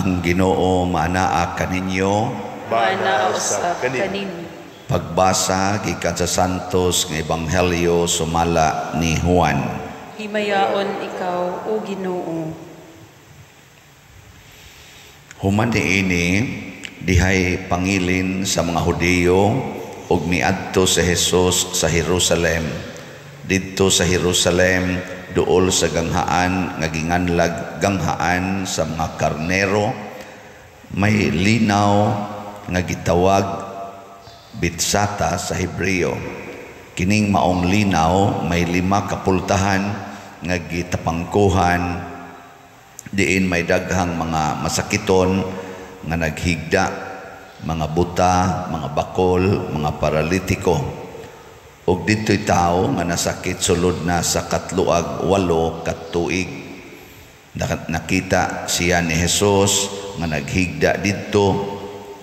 Ang Ginoo maanaa kaninyo. Maanaa usab kaninyo. Pagbasa gikan sa Santos nga Ebanghelyo sumala ni Juan. Himayaon ikaw, O Ginoo. Human niini, dihay pangilin sa mga Hudiyo ug miadto si Jesus sa Jerusalem. Didto sa Jerusalem, duol sa ganghaan nga ginganlag Ganghaan sa mga Karnero, may linaw nga gitawag Betsata sa Hebreo. Kining maong linaw may lima ka pultahan nga gitapangkuhan, diin may daghang mga masakiton nga naghigda, mga buta, mga bakol, mga paralitiko. Ug didto'y tawo nga nasakit sulod na sa 38 ka tuig. Nakita siya ni Jesus nga naghigda didto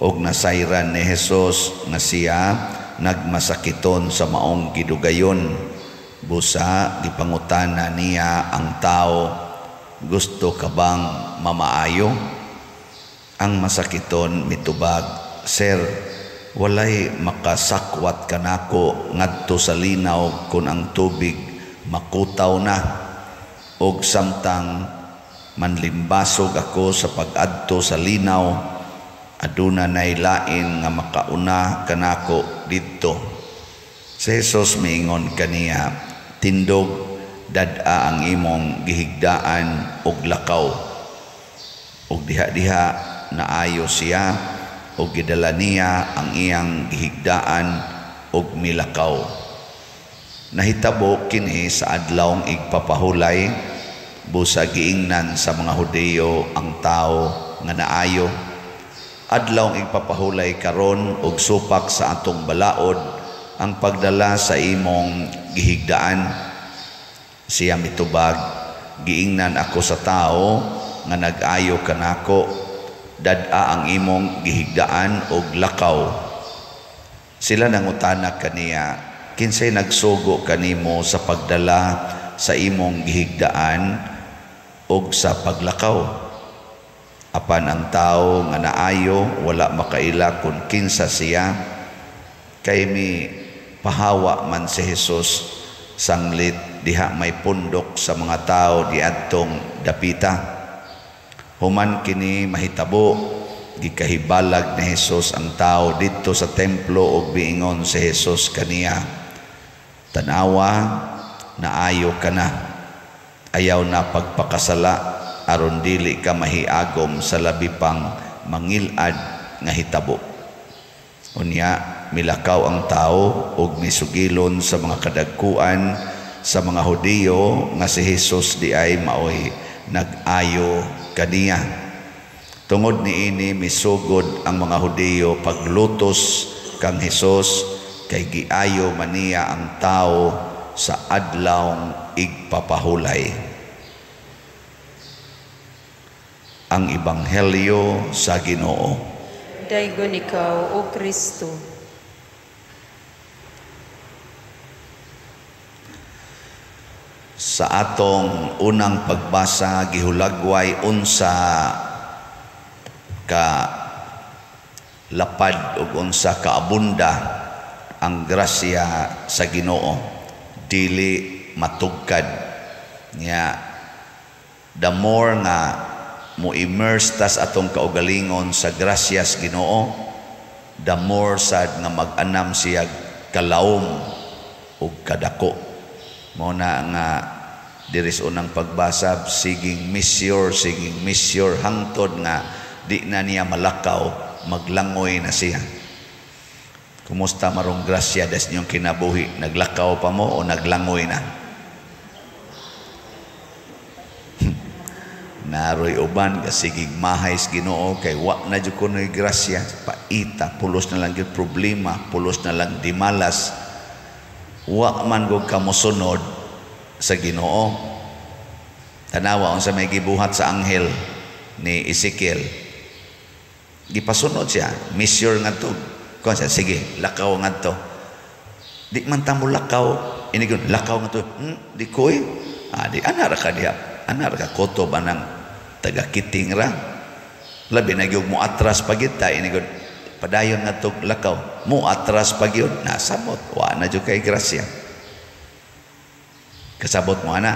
ug nasayran ni Jesus nga siya nagmasakiton sa maong gidugayon. Busa gipangutana niya ang tao, "Gusto ka bang mamaayo?" Ang masakiton mitubag, "Sir, walay makasakwat kanako ngadto sa linaw kun ang tubig makutaw na. Og samtang manlimbasog ako sa pag-adto sa linaw, aduna nay lain nga makauna kanako didto." Si Jesus miingon kaniya, "Tindog, dad-a ang imong gihigdaan ug lakaw." Ug diha-diha naayo siya ug gidala niya ang iyang gihigdaan ug milakaw. Nahitabo kini sa adlawng igpapahulay, busa giingnan sa mga Hudiyo ang tawo nga naayo, "Adlawng igpapahulay karon ug supak sa atong balaod ang pagdala sa imong gihigdaan." Siya mitubag, "Giingnan ako sa tao nga nag-ayo kanako, 'Dad-a ang imong gihigdaan og lakaw.'" Sila nangutana kaniya, "Kinsay nagsugo kanimo sa pagdala sa imong gihigdaan og sa paglakaw?" Apan ang tao nga naayo wala makaila kun kinsa siya, kay mi pahawa man si Jesus sanglit diha may pundok sa mga tao diadtong dapita. Human kini mahitabo, gikahibalag ni Jesus ang tao didto sa templo ug miingon si Jesus kaniya, "Tan-awa, naayo ka na. Ayaw na pagpakasala aron dili ka mahiagom sa labi pang mangilad nga hitabo." Unya milakaw ang tao ug misugilon sa mga kadagkuan sa mga Hudiyo nga si Jesus di ay maoy nag-ayo kaniya. Tungod niini misugod ang mga Hudiyo paglutos kang Hesus, kay giayo man niya ang tao sa adlawng igpapahulay. Ang Ebanghelyo sa Ginoo. Daygon ikaw, O Kristo. Sa atong unang pagbasa, gihulagway unsa ka lapad ug unsa ka abunda ang grasya sa Ginoo. Dili matugkad niya. The more nga mo immerse tas atong kaugalingon sa grasyas Ginoo, the more sad nga mag-anam siya kalawom ug kadako. Mao na nga diri sa unang pagbasa, siging measure hangtod nga di na niya malakaw, maglangoy na siya. Kumusta marong grasya des niyong kinabuhi? Naglakaw pa mo o naglangoy na? Naroy uban kasigig mahay sa Ginoo kay wa na jud kunoy grasya, paita, pulos na lang gyud problema, pulos na lang dimalas. Wa man gud ka mosunod sa Ginoo. Tanawa unsa may gibuhat sa anghel ni Ezekiel. Gipasunod siya, measure ngadto. Kon siya, sige, lakaw ngadto. Di man ta mo lakaw, inigon lakaw ngadto. Di koy. Di ana ra ka diha. Ana ra ka kotob anang taga-kiting ra. Labi na gyud mo atras pa gyud ta, inigod padayon nga tog lakaw, mo atras pa gyud, nasabot wa na jud kay grasya. Kasabot mo ana?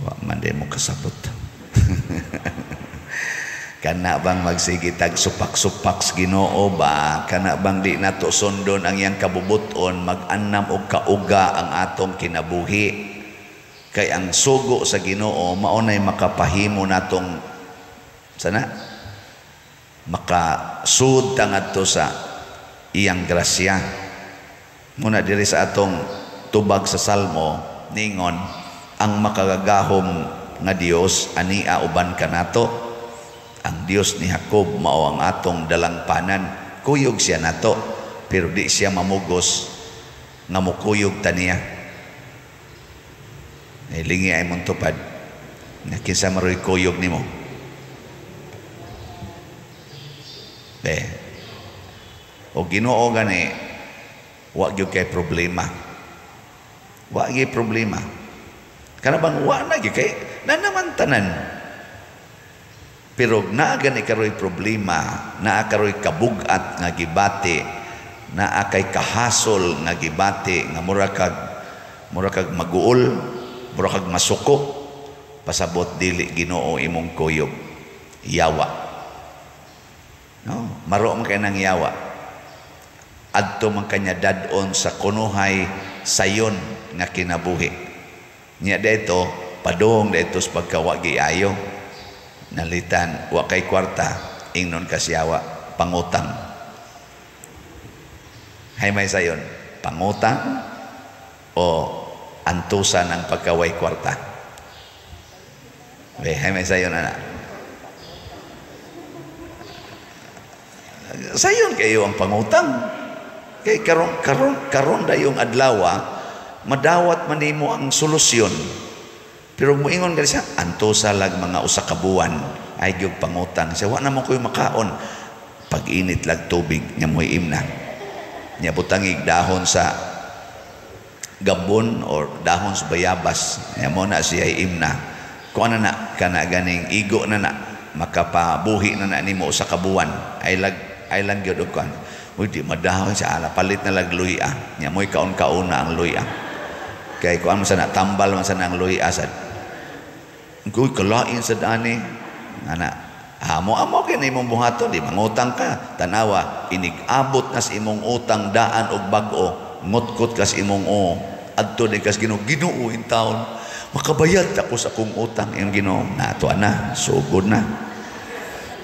Wa man di mo kasabot. Kana bang magsige tag supak-supak sa Ginoo ba? Kana bang di nato sundon ang iyang kabubuton, mag-anam og kauga ang atong kinabuhi. Kay ang sugo sa Ginoo mao nay makapahimo natong sana makasud ta ngadto sa iyang grasya. Muna diri sa atong tubag sa Salmo ningon ang makagagahom nga Dios ania uban kanato. Ang Dios ni Jacob mao ang atong dalangpanan. Kuyog siya nato, pero di siya mamugos nga mukuyog ta niya. Lingi ay mong tupad nga kinsa maroy kuyog nimo. O Ginoo gani wa gyud kay problema. Wa gyud problema. Kana bang wa na gyud kay na naman tanan. Pero naa gani karoy problema, naa karoy kabug-at nga gibati, naa kay kahasol nga gibati nga mura kag maguol, mura kag masuko, pasabot dili Ginoo imong kuyog. Yawa. No, maro man kay nang yawa. Adto man kanya dad-on sa kunuhay sayon nga kinabuhi. Nya dayto padung dayto sa pagkawa giayo. Nalitan wa kay kwarta, ingnon kasyawa pangutang. Hay may sayon, pangutang o antusan ang pagkaway kwarta. Hay may sayon ana. Sayon kayo ang pangutang. Kay karon karon karon dayong adlaw madawat man nimo ang solusyon. Pero muingon gani siya, antusa lag mga usa ka buwan, ay gyud pangutang. Siya, wa na mo ko'y makaon. Pag-init lag tubig, nya mo'y imna. Nya butangig dahon sa gabon or dahon sa bayabas. Nya mo na siya imna. Kuan na na, kana ganing igo na na, makapabuhi na na nimo usa ka buwan. Ay lang gyud og kuan. Uy, di madahon siya, ala, palit na lag luya. Nya mo'y kaon-kaon na ang luya. Kay kuan man sana, tambal man sana ang luya sad. Uy, kalain sa dani. Ana, amo-amo kay na imong buhaton, di mangutang ka. Tanawa, inig-abot na sa imong utang daan og bag-o, ngutkot ka sa imong o. Adto di kas Ginoo, Ginoo in taon. Makabayad ako sa akong utang. Iyong Ginoo, nato na, sugod na.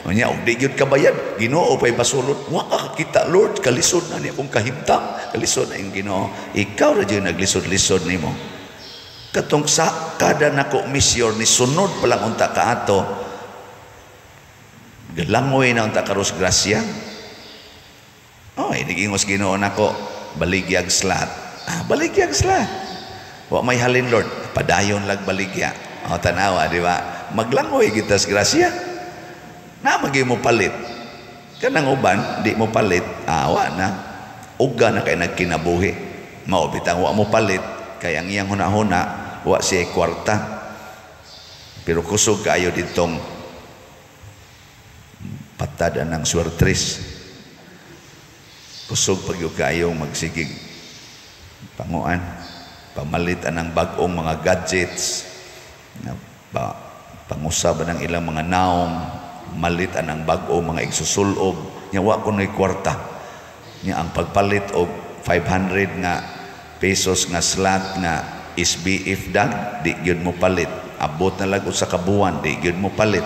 Unya, og di gyud kabayad, Ginoo pa'y basulot. Wa ka kakita, Lord, kalisod na ni akong kahimtang. Kalisod na iyong Ginoo. Ikaw ra jud naglisod-lisod nimo. Katong sa kada nako misyor ni sunod pa lang unta ka ato, galangoy na unta karos grasya. Oh, inigingos Ginoo nako, baligyag slat. Ah, baligyag slat. Wa may halin, Lord, padayon lag baligya. Oh, tanawa, di ba? Maglangoy gitas grasya. Na magi mo palit. Kanang uban di mo palit, awa na. Uga na kay nagkinabuhi. Mao bitang wa mo palit kay ang iyang hunahuna wa siya kwarta. Pero kusog kayo ditong patad anang swertres. Kusog pag kayo magsigig panguan, pamalit anang bag-ong mga gadgets, na pangusab ang ilang mga naong, malit anang bag-ong mga igsusulob. Nya wa kunoy kwarta. Nya ang pagpalit og 500 nga pesos nga slot nga SBF dag, di gyud mo palit. Abot na lag usa ka buwan, di gyud mo palit.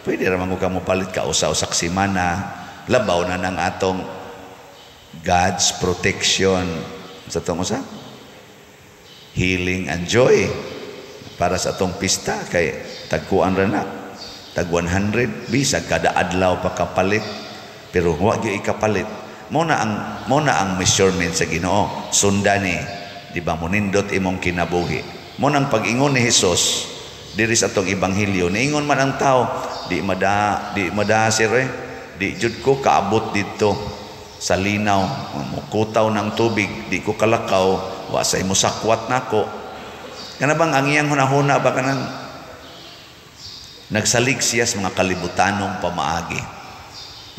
Pwede ra man ka mo palit ka usa-usa ka semana. Labaw na nang atong God's protection sa atong usa, healing and joy para sa atong pista kay tagkuan ra na tag 100 bisag kada adlaw pa kapalit, pero wa gyud ikapalit. Mo na ang measurement sa Ginoo. Sundan ni, di ba, monindot imong kinabuhi. Mo nang pag-ingon ni Hesus diri sa atong ebanghelyo, niingon man ang tao, di mada sir di jud ko kaabot didto sa linaw, mukutaw ng tubig, di ko kalakaw, wa say mosakwat nako. Kana bang ang iyang hunahuna ba kanang Nagsalig siya sa mga kalibutanong pamaagi.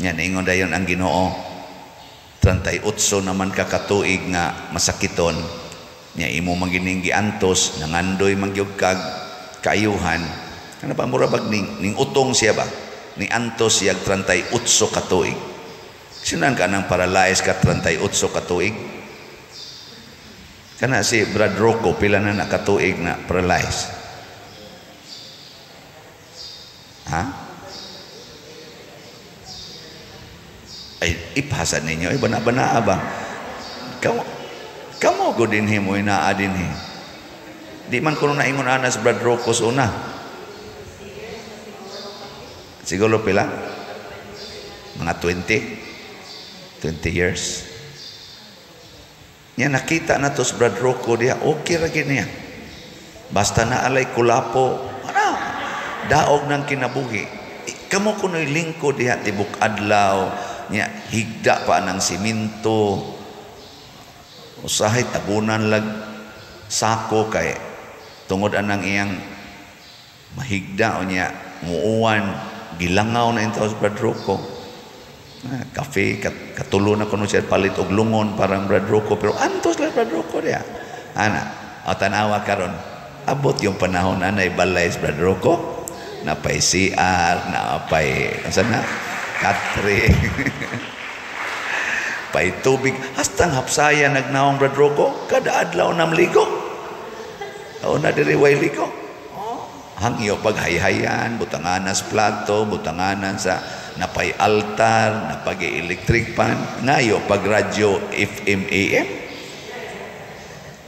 Nya niingon dayon ang Ginoo, 38 naman ka katuig nga masakiton, nya imo man gining giantos, nangandoy man gyud kag kaayuhan. Kana ba mura bag ning utong siya ba? Ni antos siya 38 katuig. Sinan ka nang paralyze ka 38 katuig? Kana si Brad Rocco, pila na nakatuig na paralyze? Ha? Ay, ipasa ninyo. Ay, bana-bana ba? Kamo ko din mo, inaa din he. Di man kuno naingon ana si Brad Rocco sa una. Siguro pila? Mga 20? 20 years. Nya nakita na to si Brad Rocco diha, okay ra gid niya. Basta na alay kulapo, ana, daog ng kinabuhi. Kamo kuno'y lingkod diha tibok adlaw, nya higda pa ng siminto. Usahay tabunan lag sako kay tungod anang iyang mahigda o nya muuan, gilangaw na intaw si Brad Rocco. Kafe, katulo na kuno siya palit og lungon parang Brad Rocco, pero antos lang Brad Rocco diha. Ana, o tanawa karon, abot yung panahon anay balay si Brad Rocco, napay CR, napay asa na? Katre. Pay tubig, hastang hapsaya nagnaong Brad Rocco, kada adlaw namligo. O na diri way ligo. Hangyo paghayhayan, butanganan sa plato, butanganan sa napay altar, napag-electric pan, ngayo pag radyo FM AM.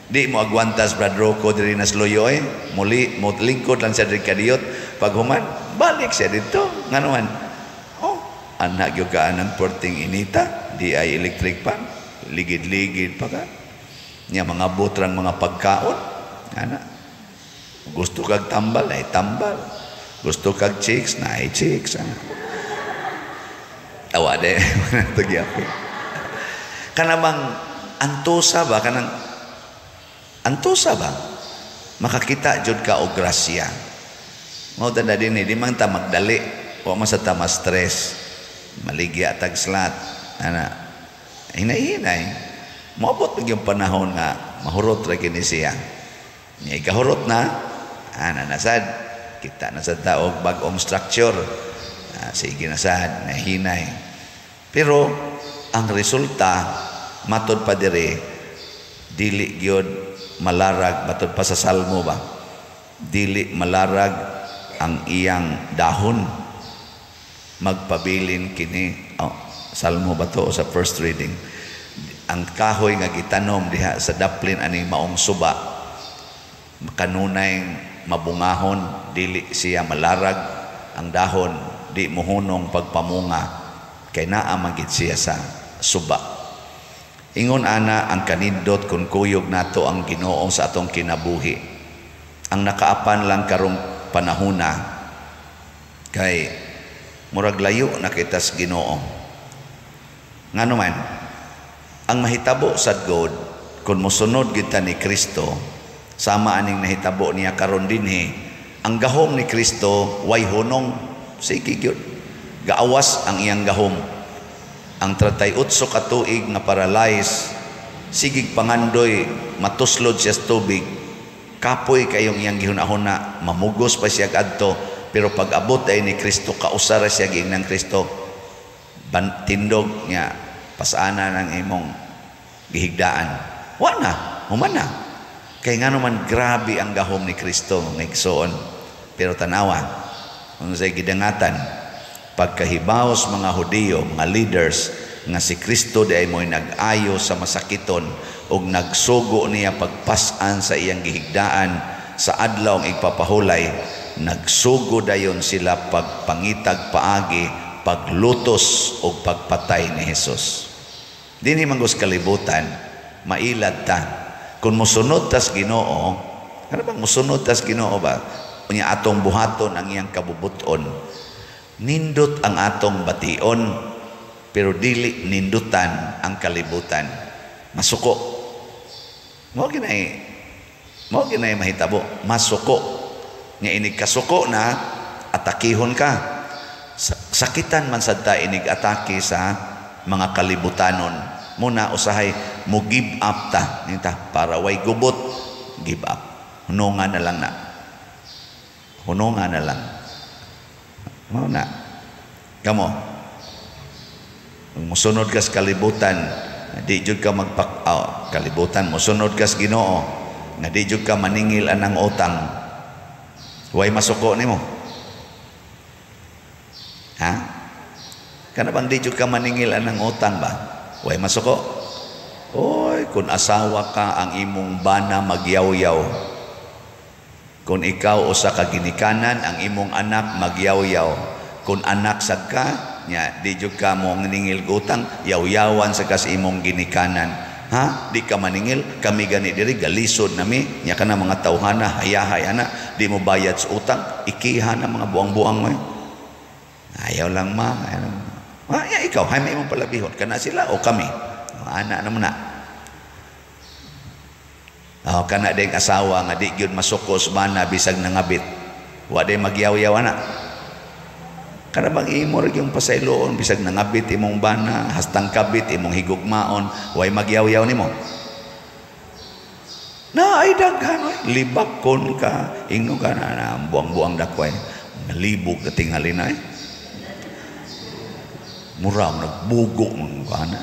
Di mo agwantas Brad Rocco diri na sluyo eh. Muli mo lingkod lang siya diri kadiyot. Pag human, balik siya dito. Ngano man? Oh, anak gyud ka anang perting inita, di ay electric pan, ligid-ligid pa ka. Nya mga butrang mga pagkaon, ana. Gusto kag tambal ay tambal. Gusto kag chicks na ay chicks, ana. Tawa de, nagyapin. Kanamang antosa ba? Kanang antosa ba? Makakita jud ka og grasya. Mao ta na din eh, di man ta magdali. Wa man sa ta ma-stress. Maligya tag slat. Ana, hinay-hinay. Moabot pag yung panahon nga mahurot ra kini siya. Nya ikahurot na, ana nasad. Kita na sad ta og bag-ong structure. Sige na sad, nahinay. Pero ang resulta matod pa dire dili gyud malarag, matod pa sa Salmo ba? Dili malarag ang iyang dahon, magpabilin kini. Oh, Salmo ba to o sa first reading? Ang kahoy nga gitanom diha sa daplin aning maong suba, kanunay mabungahon, dili siya malarag ang dahon, di muhunong pagpamunga, kay naa man gid siya sa suba. Ingon ana ang kanindot kung kuyog nato ang Ginoo sa atong kinabuhi. Ang nakaapan lang karong panahuna kay murag layo na kita sa Ginoo. Ngano man ang mahitabo sad God kung mosunod kita ni Kristo, sama aning nahitabo niya karon dinhi, ang gahom ni Kristo way hunong, sige gyud. Gaawas ang iyang gahom. Ang 38 ka tuig nga paralyze, sigig pangandoy matuslod siya sa tubig. Kapoy kayong iyang gihuna-huna, mamugos pa siya kadto, pero pag abot ay ni Kristo, kausara siya giingnan Kristo. Tindog niya, pasana ng imong gihigdaan. Wa na, human na. Kay ngano man grabe ang gahom ni Kristo mga igsoon. Pero tanawa, kung sa gidangatan, pagkahibaos mga Hudiyo, mga leaders, nga si Kristo di ay mo'y nag-ayo sa masakiton ug nagsugo niya pagpas-an sa iyang gihigdaan sa adlaw ang igpapahulay, nagsugo dayon sila pagpangitag paagi, paglutos ug pagpatay ni Hesus. Dinhi man gud sa kalibutan, mailad ta. Kung mosunod tas Ginoo, ano bang mosunod tas Ginoo ba? Unya atong buhaton ang iyang kabubuton. Nindot ang atong bation, pero dili nindutan ang kalibutan. Masuko. Mao ginay mahitabo, masuko. Nga inig kasuko na, Atakihon ka. Sakitan man sad ta inig atake sa mga kalibutanon. Muna usahay mo give up ta, inta para way gubot, give up. Hunungan na lang na. Hunungan na lang. Mao na. Kamo. Musunod ka sa kalibutan, di jud ka magpak oh, kalibutan, musunod ka sa Ginoo, nga di jud ka maningil anang utang. Way masuko nimo. Ha? Kana bang di jud ka maningil anang utang ba? Way masuko. Oy, kung asawa ka ang imong bana magyawyaw. Kung ikaw usa ka ginikanan, ang imong anak magyawyaw. Kung anak sad ka, nya di jud ka mo ningil utang, yawyawan sa kas imong ginikanan. Ha? Di ka maningil, kami gani diri galisod nami, nya kana mga tawhana, hayahay ana, di mo bayad sa utang, ikiha na mga buang-buang mo. Ayaw lang ma. Ayaw lang. Ah, ya, ikaw, hay may imong palabihon kana sila o kami. Ana naman na. Oh, kana ding asawa nga di gyud masukos bana bisag nangabit. Wa day magyawyaw ana. Kana bang imo ra gyung pasayloon bisag nangabit imong bana, hastang kabit imong higugmaon, way magyawyaw nimo. Na ay daghan oy, libakon ka, ingno ka na, na buang-buang dakway. Nalibog ka tingali na eh. Mura nagbugo man kana.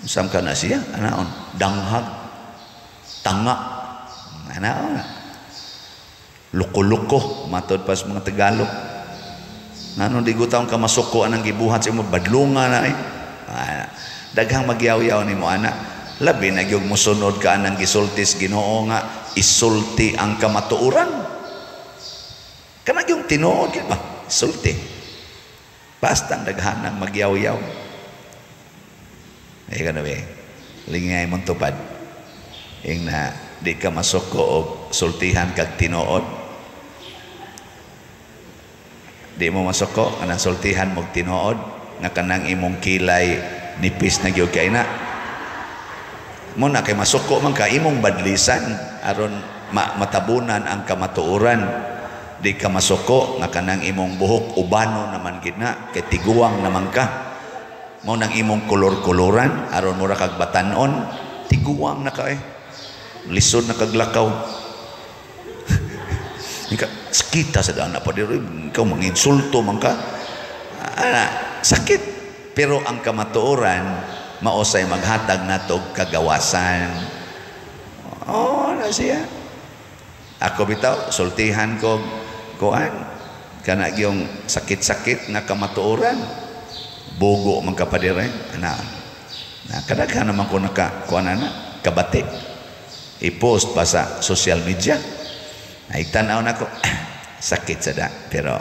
Usam ka na siya, anaon, danghag, tanga, anaon. Luko-luko, matod pa sa mga Tagalog. Ngano di gutaon ka masuko anang gibuhat sa imo, badlunga na eh. Daghang magyawyaw nimo ana. Labi na gyud mosunod ka anang gisultis Ginoo nga isulti ang kamatuoran. Kana gyung tinuod gyud ba? Isulti. Basta ang daghanang magyawyaw. Ay ka na be. Lingay mong tupad. Ing na di ka masuko og sultihan kag tinuod. Di mo masuko kanang sultihan mog tinuod nga kanang imong kilay nipis na gyud kay na. Mo na kay masuko man ka imong badlisan aron matabunan ang kamatuoran. Di ka masuko nga kanang imong buhok ubano naman gid na kay tiguang naman ka. Mo nang imong kolor-koloran aron mura kag batan-on, tiguang na ka eh. Lisod na kaglakaw. Ika sakita sa daan na pa diri, ikaw manginsulto man ka. Ana, sakit. Pero ang kamatuoran maosay maghatag nato kagawasan. Oh, na siya. Ako bitaw sultihan ko kuan kana gyung sakit-sakit nga kamatuoran. Bugo man ka pa diri, ana. Na kadaghan naman ko naka kuan ana, kabati. I-post pa sa social media. Ay tan-aw nako, sakit sa da, pero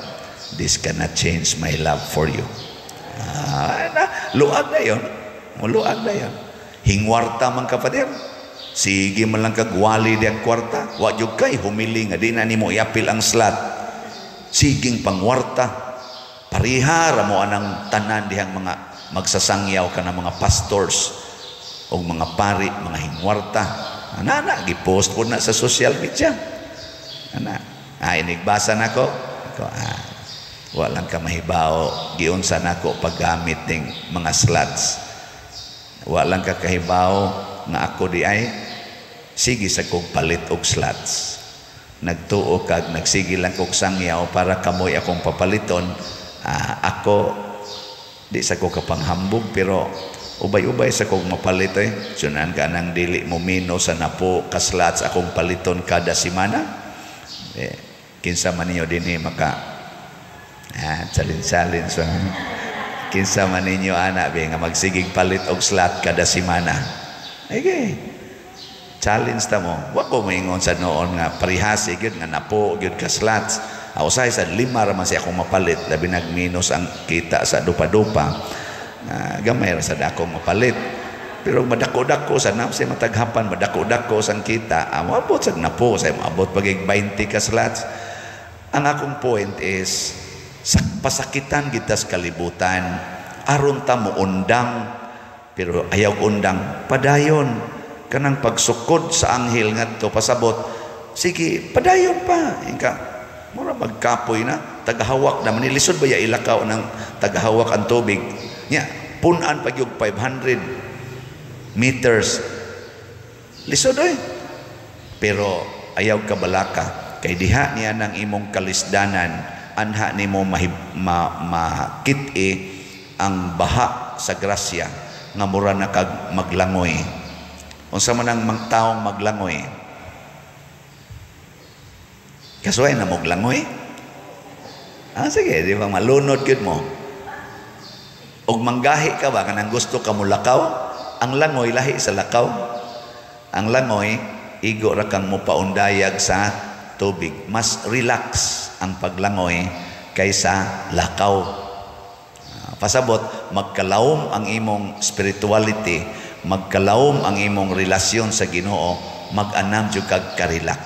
this cannot change my love for you. Ah, na, luag na yon. Muluag na yon. Hingwarta man ka pa diri. Sige man lang kagwali di ang kwarta. Wa jud kay humili nga di na nimo iapil ang slot. Siging pangwarta. Pariha ra mo anang tanan dihang mga magsasangyaw ka na mga pastors o mga pari, mga hingwarta. Ana na gipost po na sa social media. Ana, inigbasa nako. Ako, wa lang ka mahibaw giunsa nako paggamit ning mga slots. Wa lang ka kahibaw nga ako di ay sige sa kog palit og slots. Nagtuo kag nagsige lang kog sangyaw para kamoy akong papaliton. Ako di sa ko kapanghambog pero ubay-ubay sa kog mapalit eh. Sunan ka nang dili mo mino sa napo ka slots akong paliton kada semana. Eh, kinsa man ninyo dinhi maka salin-salin so kinsa man ninyo ana be nga magsigig palit og slot kada semana. Okay. Challenge ta mo. Wa ko moingon sa noon nga parihasi gyud nga napo gyud ka slots. Usahay sa lima ra man siya akong mapalit, labi nagminus ang kita sa dupa-dupa. Gamay ra sa akong mapalit. Pero madako-dako sa na siya mataghapan, madako-dako sang kita. Moabot sa napo, sa moabot pag 20 ka slots. Ang akong point is pasakitan kita sa kalibutan aron ta mo undang, pero ayaw undang padayon kanang pagsukod sa anghel ngadto pasabot, sige padayon pa inka mura magkapoy na. Tagahawak naman ni, lisod ba ya ilakaw ng tagahawak ang tubig? Nya, punan pag yung 500 meters. Lisod oy. Pero ayaw kabalaka kay diha niya ng imong kalisdanan, anha nimo makit-i ang baha sa grasya nga mura na kag maglangoy. Unsa man ang mang taong maglangoy? Kasuway na moglangoy? Ah, sige, di ba malunod gyud mo? Og manggahi ka ba kanang gusto ka mulakaw? Ang langoy lahi sa lakaw. Ang langoy igo ra kang mopaundayag sa tubig. Mas relax ang paglangoy kaysa lakaw. Pasabot, magkalawom ang imong spirituality, magkalawom ang imong relasyon sa Ginoo, mag-anam jud kag ka-relax.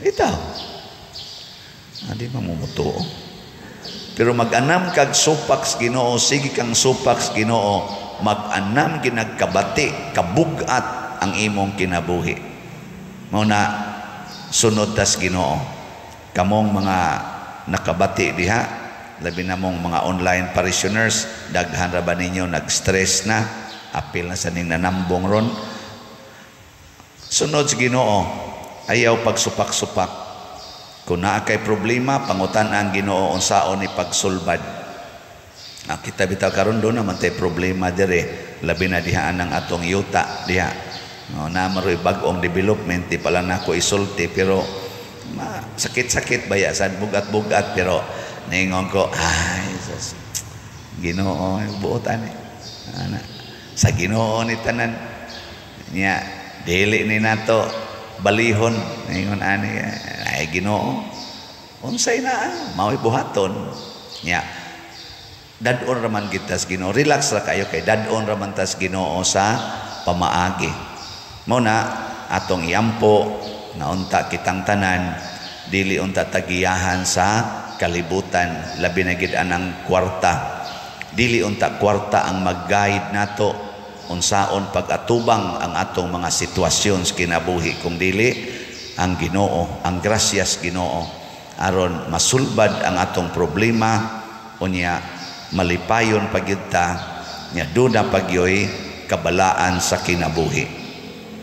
Ito. Di ba mo mutuo? Pero mag-anam kag supak sa Ginoo, sige kang supak sa Ginoo, mag-anam ginagkabati, kabugat ang imong kinabuhi. Mao na sunod tas Ginoo. Kamong mga nakabati diha, labi na mong mga online parishioners, daghan ra ba ninyo nag-stress na, apil na sa ning nanambong ron. Sunod sa Ginoo, ayaw pagsupak-supak. Kung naa kay problema, pangutan ang Ginoo unsaon ni pagsulbad. Kita bitaw karon do naman tay problema dire, labi na diha ang atong yuta diha. No, na maroy bag-ong development, di pala nako isulti, pero sakit-sakit baya sad, bugat-bugat, pero ningon ko, ay sus, Ginoo buot ani. Ana, sa Ginoo ni tanan nya, dili ni nato balihon, ningon ani, ay Ginoo, unsay na mao'y buhaton nya, dad-on raman kita sa Ginoo. Relax ra kayo kay dad-on raman tas Ginoo sa pamaagi. Mao na atong iampo na unta kitang tanan dili unta tagiyahan sa kalibutan, labi na gid anang kwarta. Dili unta kwarta ang mag-guide nato unsaon pag-atubang ang atong mga sitwasyon sa kinabuhi, kung dili ang Ginoo, ang grasyas Ginoo, aron masulbad ang atong problema, unya malipayon pagyud ta, nya duna pagyoy kabalaan sa kinabuhi.